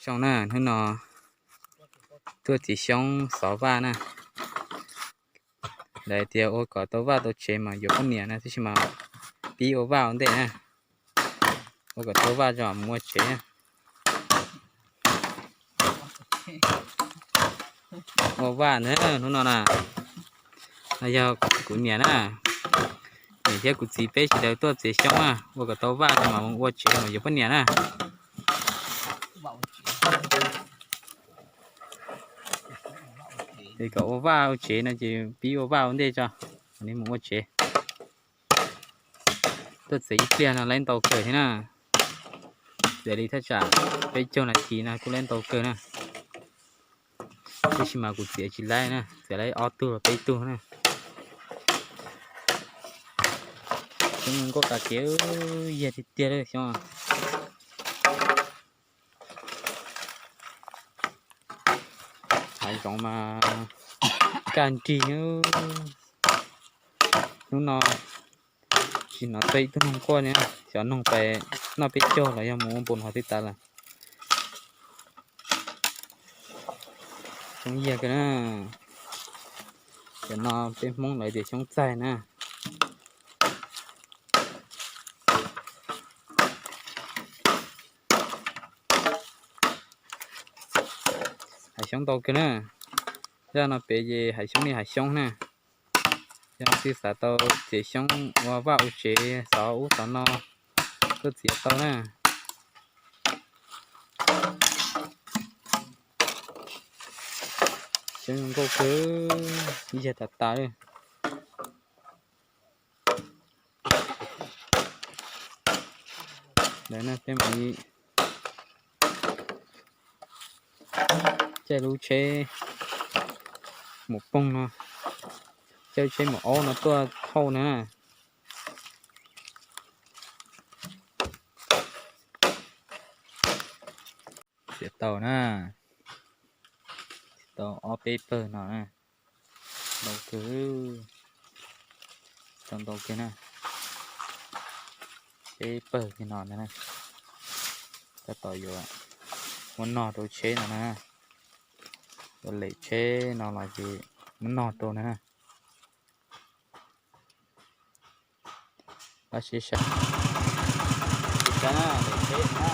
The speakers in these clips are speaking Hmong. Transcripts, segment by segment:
Zoo na, hnub no tuaj txiav xyoob xov vaj na. Lawv tias ua kom tau vaj tau tsev mas yuav poj niam na, tab sis mas pib ua vaj ua ntej na, ua kom tau vaj tso mus ua tsev. Ua vaj na, hnub no na, no yog kuv niam na, niam thiab kuv txiv peb sawv daws tuaj txiav xyoob na, ua kom tau vaj tso mas mus ua tsev mas yuav poj niam na. Es kom ua vaj ua tsev no ces pib ua vaj ua ntej tso, mam li mus ua tsev. Tuaj txiav ib pliag no laib ntau kawg thiab na, txiav li thaj tsam peb caug nas this no kuj laib ntau kawg na. Tab sis mas kuv txiav tsis laib na, txiav laib ob tug los peb tug na. Xyoob nkauj tas kev, yag tiag tiag li xyoob. Hav zoov mas kaj nrig. Hnub no tsis hnov txog ib tug noog quaj li, xyov noog pais noj peb caug los yog mus ua npau nov twb tas lawm. Xyoob yag kawg na. Cov no peb Hmoob lawv tias xyoob txaig na. Hav xyoob ntau kawg na. Zaj no pem ces hav xyoob li hav xyoob na. Yog leej twg xav tau txiav xyoob ua vaj ua tsev xov ub xov no tuaj txiav tau na. Xyoob zoo nkauj kawg, ib yag tas tas li. Lawm no peb mam li caij lub tsheb mus poob no, caij lub tsheb mus aub no tuaj thauj na. Txiav tau na, txiav tau ob peb pawg no na, ntau kawg, tau ntau kawg na, peb pawg kiag no ntag na. Tab tom yuav muab nog rau tsheb no na, yuav lem tsheb no los ces muab nog rau ntag na. Tab sis sawv, sawv na, lem tsheb na.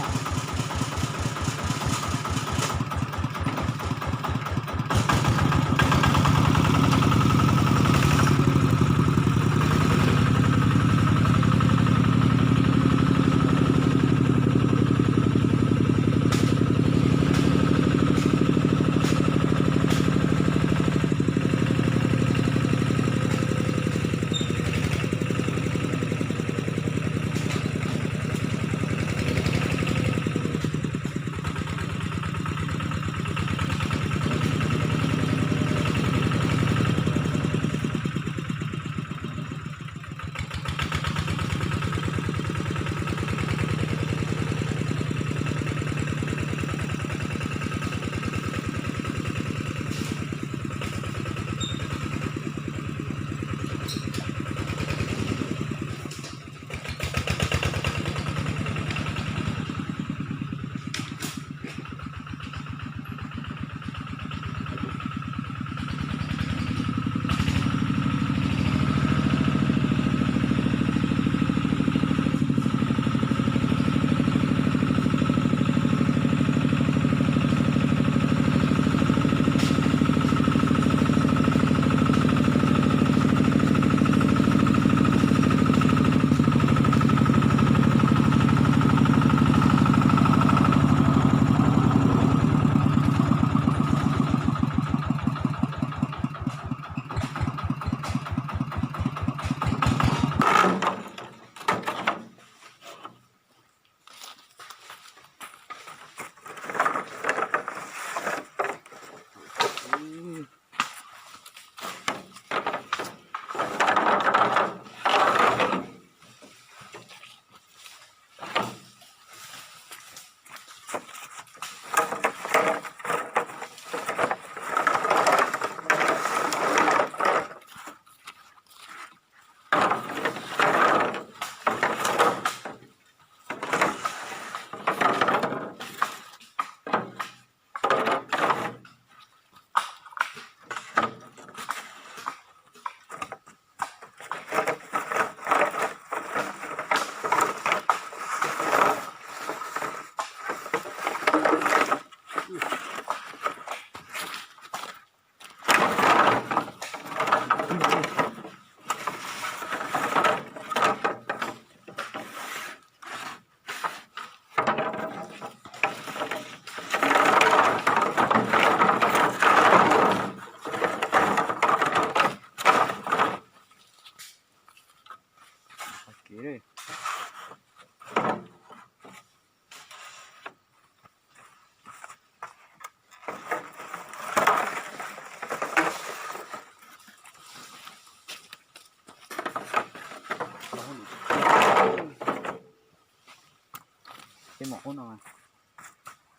Ub no,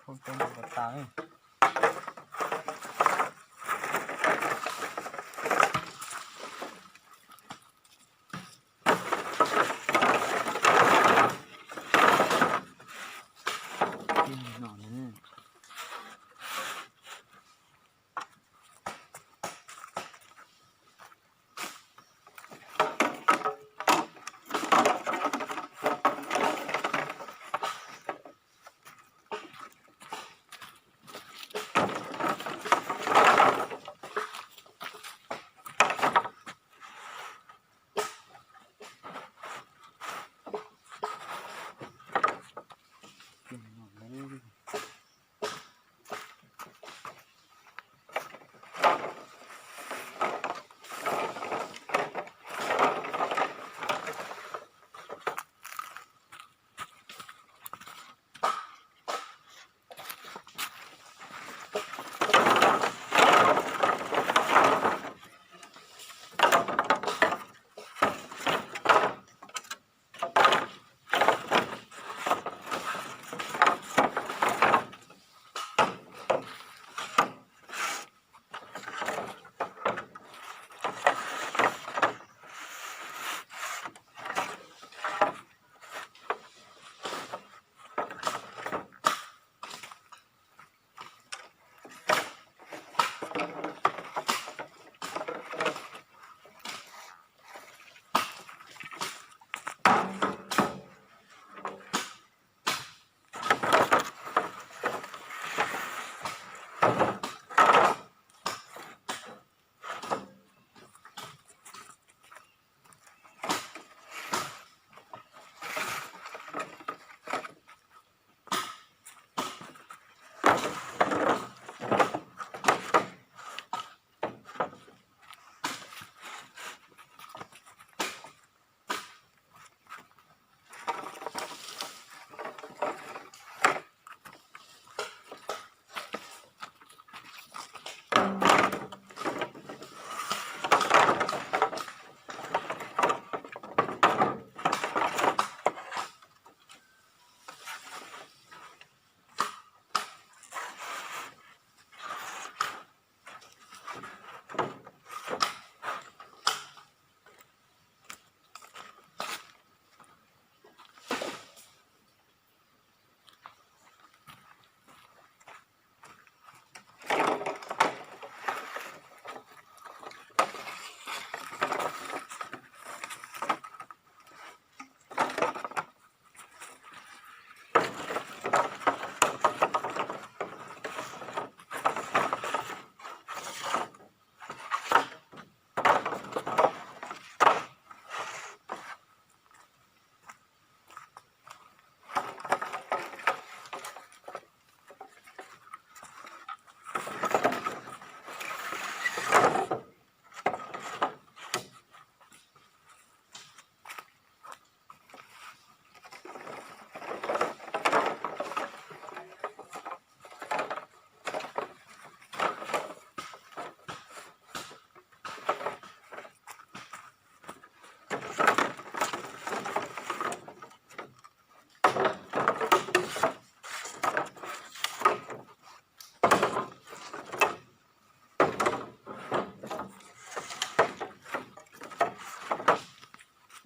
ub coob npaum ko tas.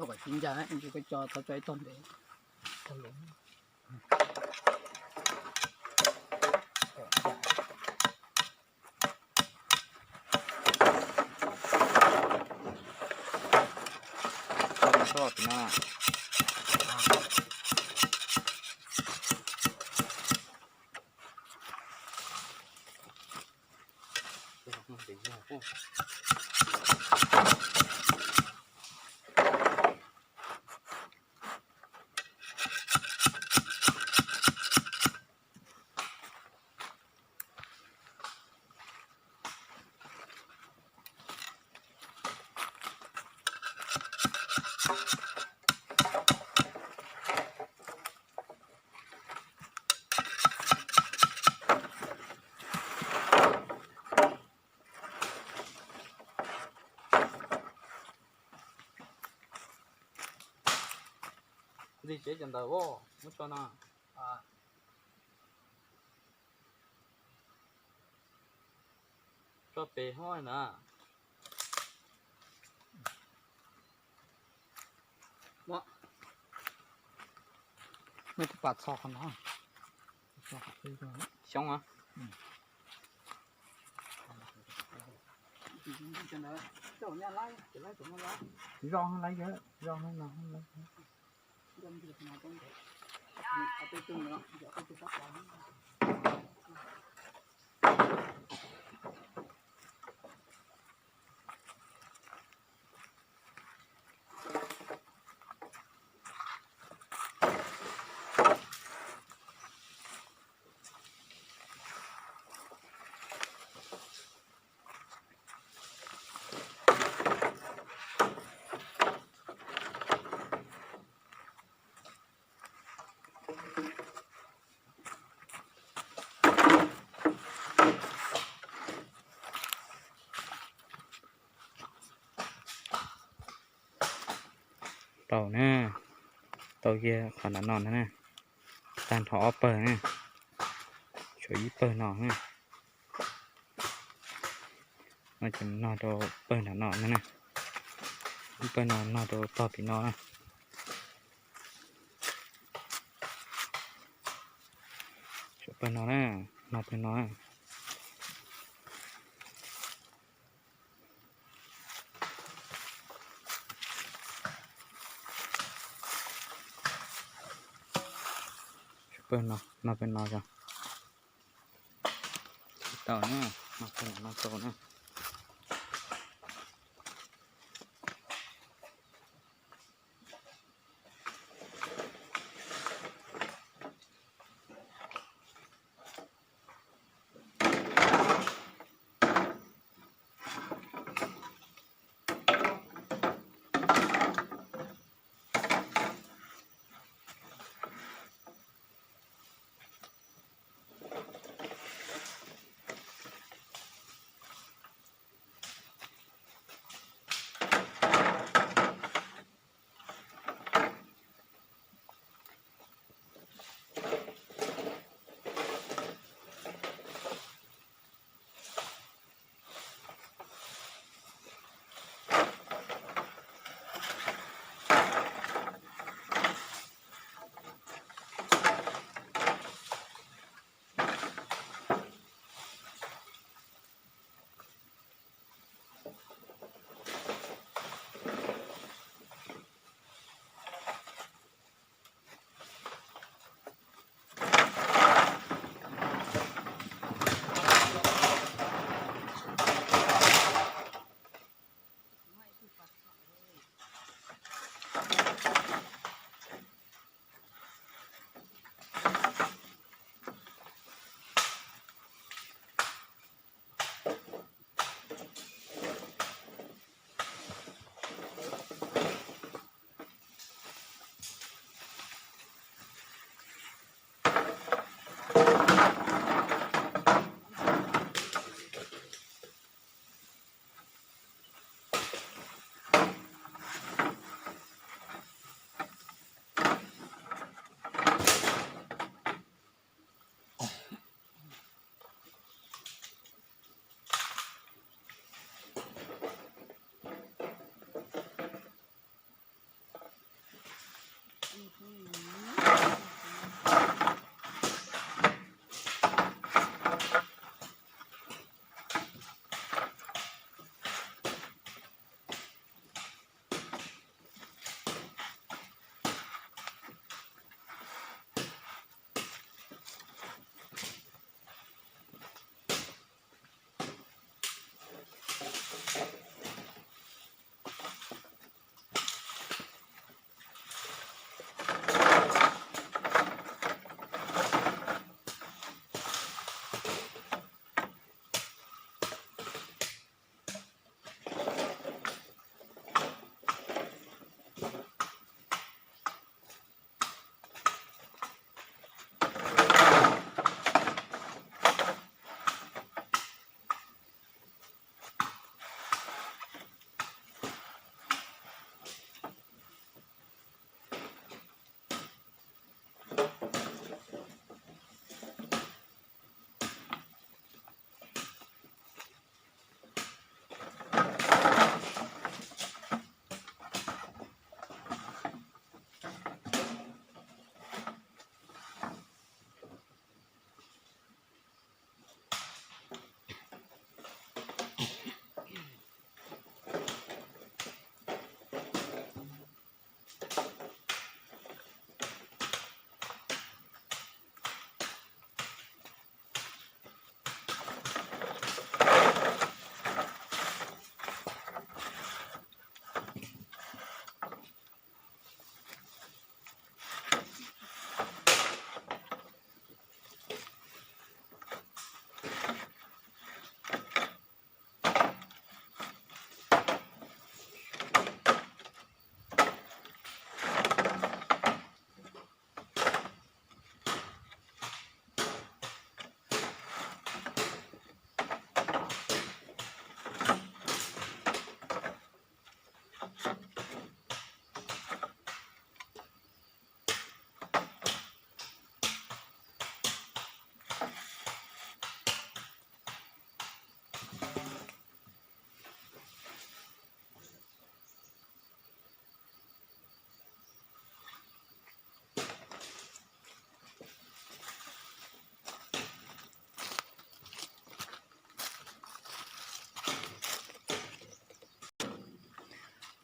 Koj kom sib ncaj, koj tso, tso ib tog ntev. Ntxig tsev cov ntawd muab tso no. Pem hov na. Nej twb pam txog qhov no. Xyoob a. Zoj laiv, zoj no. Tau na, tau kiag qhov nram no na, tag nrho ob pawg na, tshuav ib pawg no na. No ces nog rau pawg nram no na, ib pawg no nog rau tog pem no na. Tshuav pawg no na, nog pawg no na. Pawg no, nog pawg no os. Tsis tau na, nog pawg no tau na.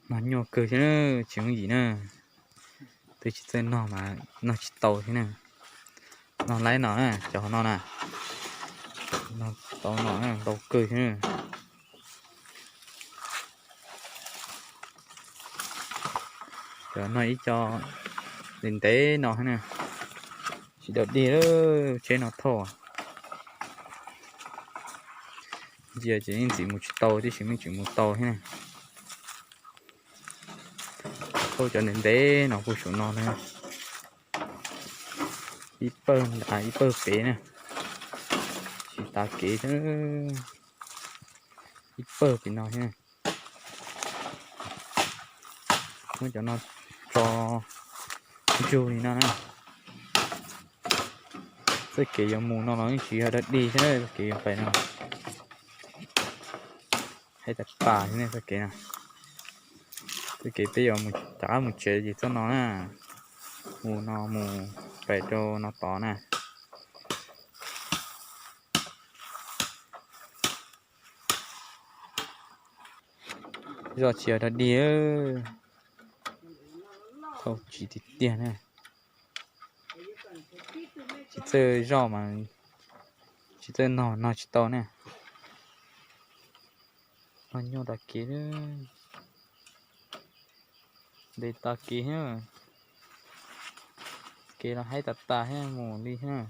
Nog nyuaj kawg thiab na, tsis yooj yim na. Twb tsis txawj nog mas nog tsis tau thiab na. Nog laib no na, cov hauv no na. Nog tau no na, ntau kawg thiab na. Cov no ib co ntev ntev no thiab na. Tsis dog dig, tsheb no thauj. Ntsia ces yeej ntxim mus tsis tau, tib si yeej tsis mus tau thiab na. Thauj cov ntev ntev no puag saum no na. Ib pawg nrad ib pawg pem na. Tsis tas kev thiab. Ib pawg pem no thiab. Muab cov no tso ntsug li no na. Txoj kev yuav mus no los yeej tsis yog dog dig thiab, txoj kev yuav pem no haib tas tas thiab txoj kev no. Txoj kev peb yuav mus rov qab mus tsev ces txoj no na. Mus no mus pem rau no tod na. Zoj tsis yog dog dig, thauj tsis tiag tiag na. Tsis txawj zoj mas tsis txawj nog, nog tsis tau na. Nog nyuaj tas kev, ntev tas kev thiab. Kev los haib tas tas thiab mus li thiab.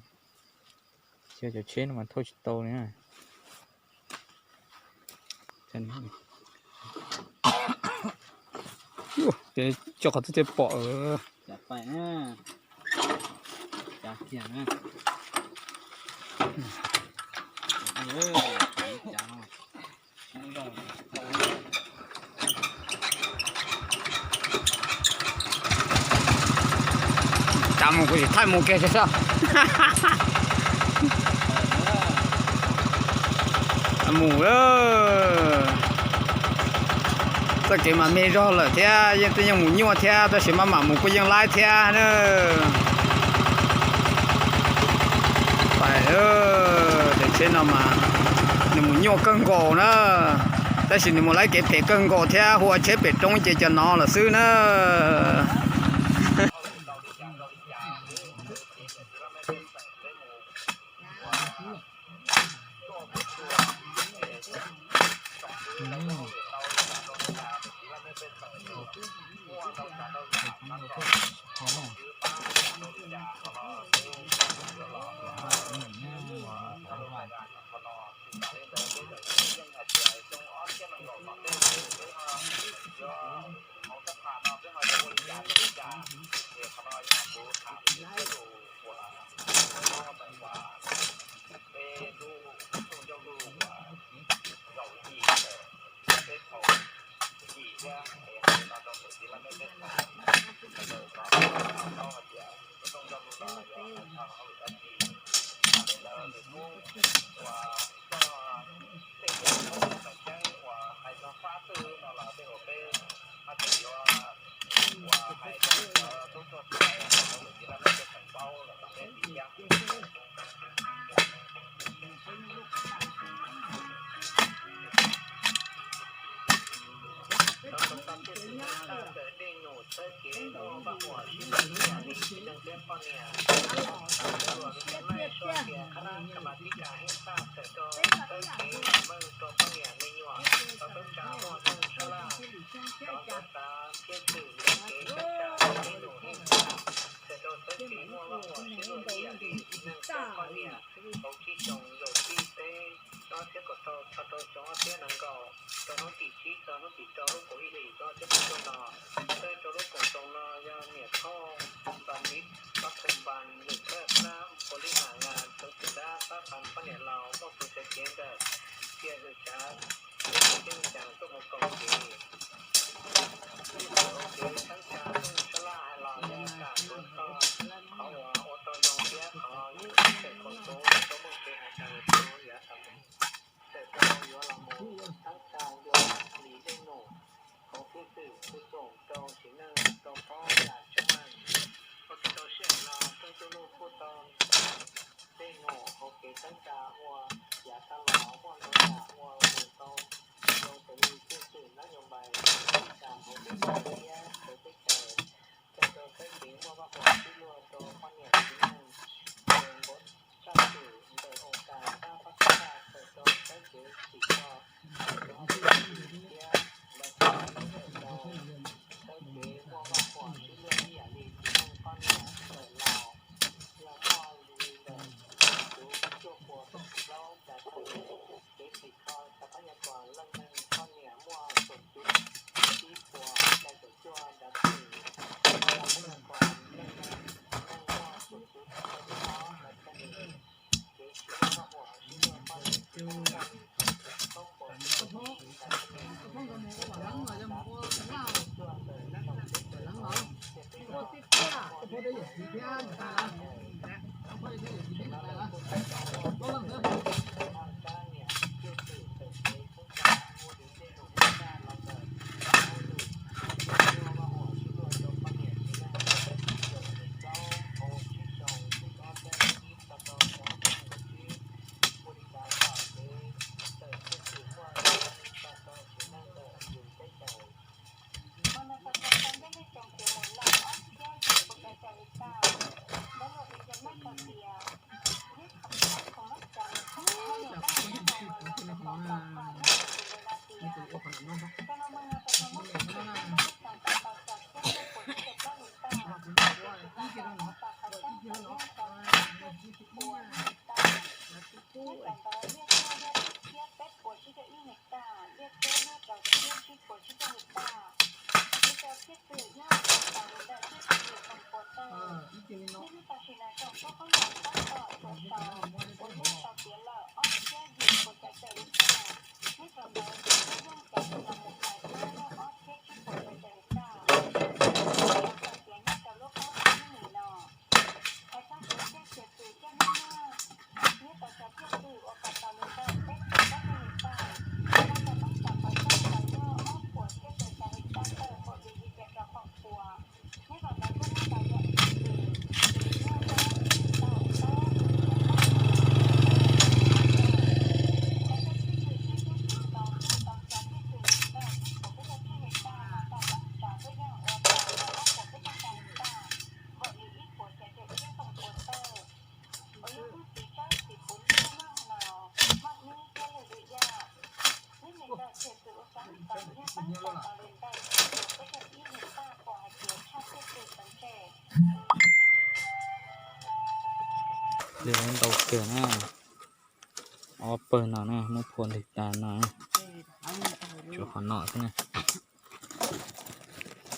Xyov cov tsheb no mas thauj tsis tau li na. Ces coj qhov twg thiaj pom. Tsa mus kuv tsis thaij mus kiag tsis xwb. Mus, txoj kev mas me zog lawm thiab yeej twb yeej mus nyuaj thiab tab sis maj mam mus kuj yeej laib thiab na. Pais, daim tsheb no mas nws mus nyuaj kawg nkaus na, tab sis nws mus laib kev phem kawg nkaus thiab, hu ua tsheb pem roob ces cov no lawm xwb na. Rau hnub tim tsib txog hnub tim rau lub kaum ib hlis rau thiab peb tuaj no, tej rau lub koom txoos no yog niam thoj Npas Lis, Pab Khoom Npas, Lwm Thawj Hnab, Pos Lis Nam Nas, Txoov Xwm Dab, Pab Phas Poj Niam Laus, Muaj Pus Xaiv Cev ntawm Cia Hwm Tsav, Peb Tsis Ceeb Xyaas tuaj mus koom kev. Kev teeb tsa tuaj sab laj hais los yog kam tuav txog qhov uas ua tau zoo thiab qhov tseem koom tus rau muaj kev hais tias tus yav thaum txawm tau yuav los mus teeb tsa dua Lis Dej Num, hauv Pub Twm Pub Xoom rau Sim Neej rau Pob Yam Tshoob Meej. Ua tau sij hawm no Txooj Cuj Luj kuj tau Dej Num hauv kev teeb tsa ua yav tag los muaj ntau yam ua mus tau zoo Xws li tshwj xwm nab nyoos npais, tshwj xwm tas hauv teb chaws thiab txawv teb chaws, txawj rau txawb kev muaj vaj huam sib luag rau poj niam txiv neej, ces npauv txoj cai ntawm oo kas tab pab txhab txawj rau txawb kev tsim txom rau poj niam thiab npauv txoj cai ntawm rau txawb kev muaj vaj huam sib luag ib yam li txiv neej poj niam txawm laus, yog muaj li ntawm kuv cuaj puas plaub cas txog kev tsim kho rau pab yog kom leej neeg poj niam muaj txuam cuv ib puas xya caum cuaj dav txim, pab yog kom leej neeg muaj txuam cuv rau peb ob dav txim, kev sib luag vaj huam sib luag poj niam txiv neej muaj li kaum puas tsib caum ib dav txim, peb yog ntawm tsoom teb chaws thiab peb yog muaj li ntawm Kab niam tshwj xwm txawm kev txhub txav ua li tej lus ua tag los ntawm hauj lwm, muaj vaj huam sib luag rau poj niam txiv neej, yog li plaub hauv tsib xyoo, xyoo ob txhiab ib txog rau xyoo ob txhiab nees nkaum tsib, ua li cas kom kev txawm tshwj xwm muaj li txog rau txiv neej ntawm yus teb chaws. Hmo no tau tso tau nyob nej tsoom txiv mus lawm ob txhiab yim puas tau cai li tag. Ntawd luag li yog mab tau tias neb qhov txhab thaum mab tsa nws txhob mus hauj lwm na, neb mus lawm tau thaum neb tus tus ntawd hais tias, rau no hmo no tau tau muab txhab txhab neb tau tau tso txhiab cuaj puas tsib caug plaub li tag, ces tsis tau tau qhov txhab tau nyob rau txhiab tsib puas li tag. Nyob tsam ntawd liaj cuab nyob rau txhiab peb puas tsib caug ib li tag, liaj cuab nyob rau txhiab tsib puas tsib caug li tag. Nyob rau txhiab twm nyob rau tas li ntawm txhiab tsib yim xyoo puas tawg. Nyob nyob tam sim no tsoom fwv qoob loo tab tom tsuas tau uas nyob tau tiav lawm ob txhiab yim puas xya caum li tag. Nyob rau ntawd ces nyob yooj yim los mus hais txhiab ob txhiab tsib puas xya caum li tag. Tau tiav nyob rau lub qab xyoo nim no. Hais txog kev coj xiam twm coj noj nyiaj, nyob rau cov txhiab twm uas kom tau li ntawm peb puas plaub caug li tag, nyob rau peb tau qhov txhab tau nyob ob puas tsib caug xya li tag tawm npaum li yim caum rau phoom puas. Nyob rau ntawd kuj nyob tau yog ib txhiab twm, ces nyob rau tau plaub puas tsib caug li tag tawm npaum li yim caum rau phoom puas. Cov txhiab twm tsis tub tsis ntau kuj tau cov txhiab twm li ntawm tsib puas peb caug tsib li tag no tau peb tsa peb yeej ua tau yog ob puas peb caug xya li tag, npaum li ib puas xya caum ib phoom puas tawm. Uas yog hnub txiv tsawb txiv puv nyiaj maj laus maj hnub thiab lwm lwm yam. Neb nim ntawm txhiam twm ua txhab tau nyiaj pab tsa tau li ntawm tsib puas peb caug ib li tag pom hais tias tshaj txhiab twm tau ntshe. Li ntau kawg na, ob pawg no na muab phua ntwg tas no, tshuav qhov no xwb na.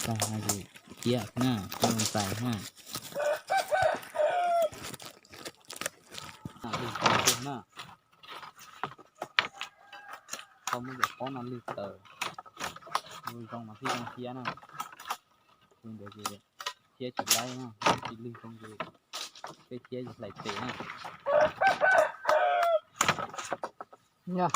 Tag no ces ciab xwb na, ciab ntxais na. Lwg tau kawg na. Tau muab cov pob no lwg tawm, zoo no thiaj zoo ciab na. Li ntawd ces ciab tsis laib na, tsis lwg zoo ces peb ciab hlais tes na. Ua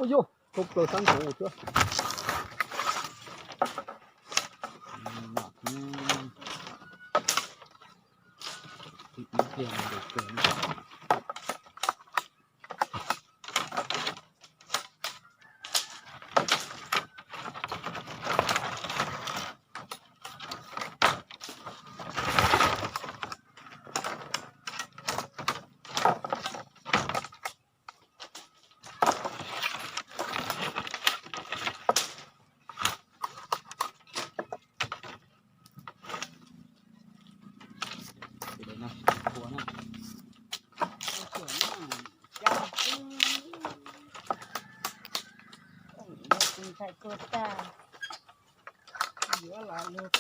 yog tau plaws sab nkaus thiab. Ntshai tuag tag, yuav los luag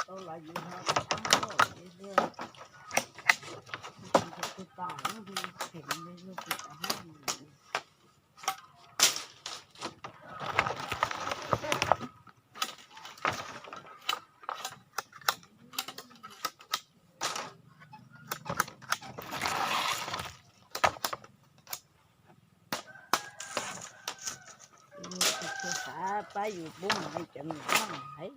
tau los yuav ho los pab luag ces luag tsis tau tus tom lub hu kheem li luag tsis tau hu. Yus tsis tshua xav pab yus pub mas cov me nyob mas hais.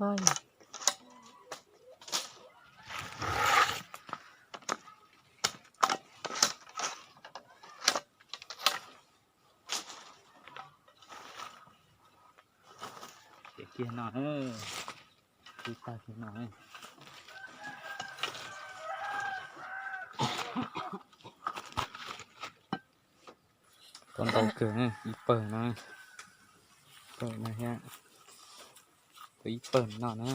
Oj, ces kiag no, tib tag kiag no. Tau ntau kawg, ib pawg no, pawg no thiab, tau ib pawg no na.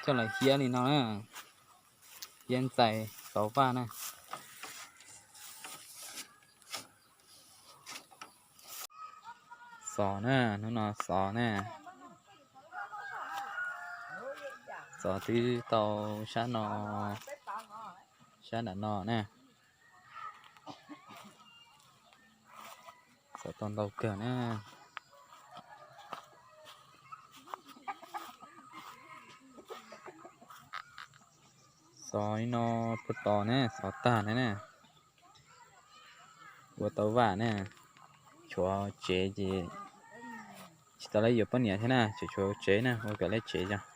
Coj los hiab li no na, hiab ntxais xov vaj na. Xov na, hnub no xov na. Xov twb tau sab no, sab nram no na. Xov tau ntau kawg na. Xov no puag tod na, xov tag na na. Ua tau vaj na, tshuav tsev ces tsis tau lawv yuav poj niam thiab na, tseem tshuav tsev na, ua kom lawv tsev yog.